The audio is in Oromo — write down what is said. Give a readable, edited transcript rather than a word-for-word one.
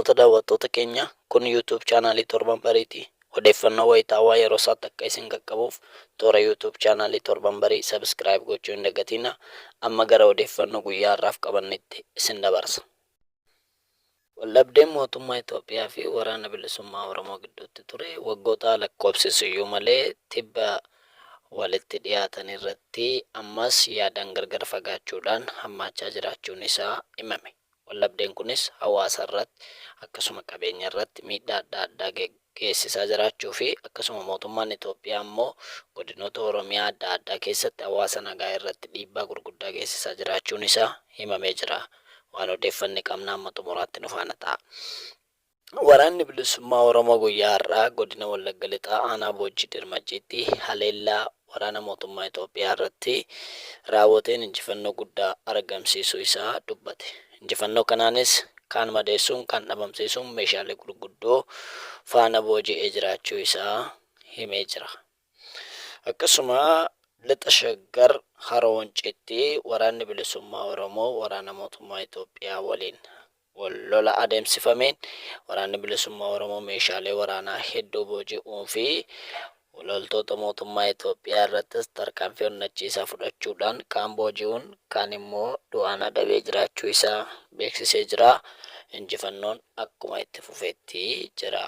Kabajamtoota daawwattoota keenya, kun YouTube chaanaalii Torban Bariiti. Odeeffannoo wayitaawaa yeroo isaatti akka isin qaqqabuuf toora YouTube chaanaalii Torban Barii subscribe gochuu hin dagatinaa. Amma gara odeeffannoo guyyaa har'aaf qabannetti isin dabarsa. Waldhabdeen mootummaa Itoophiyaa fi Waraana Bilisummaa Oromoo gidduutti ture waggoota lakkoofsisuyyuu malee tibba walitti dhiyaatan irratti ammas yaadaan gargar fagaachuudhaan hammaachaa jiraachuun isaa himame. Waldhabdeen kunis hawaasa irratti akkasuma qabeenya irratti miidhaa adda addaa geessisaa jiraachuu fi akkasuma mootummaan Itoophiyaa ammoo godinoota Oromiyaa adda addaa keessatti hawaasa nagaa irratti dhiibbaa gurguddaa geessisaa jiraachuun isaa himamee jira. Waan odeeffanne qabna hamma xumuraatti nu faana ta'aa. Waraanni Bilisummaa Oromoo guyyaa har'aa Godina Wallagga Lixaa Aanaa Boojjii Dirmajjiitti haleellaa waraana mootummaa Itoophiyaa irratti raawwateen injifannoo guddaa argamsiisuu isaa dubbate. Injifannoo kanaanis kaan madeessuun kaan dhabamsiisuun meeshaalee gurguddoo faana booji'ee jiraachuu isaa himee jira. Akkasuma Lixa Shaggar Haroo Wanciitti Waraanni Bilisummaa Oromoo waraana mootummaa Itoophiyaa waliin wal lola adeemsifameen Waraanni Bilisummaa Oromoo meeshaalee waraanaa hedduu booji'uun fi loltoota mootummaa Itoophiyaa irrattis tarkaanfii onnachiisaa fudhachuudhaan kaan booji'uun kaan immoo du'aan adabee jiraachuu isaa beeksisee jira. Injifannoon akkuma itti fufetti jira.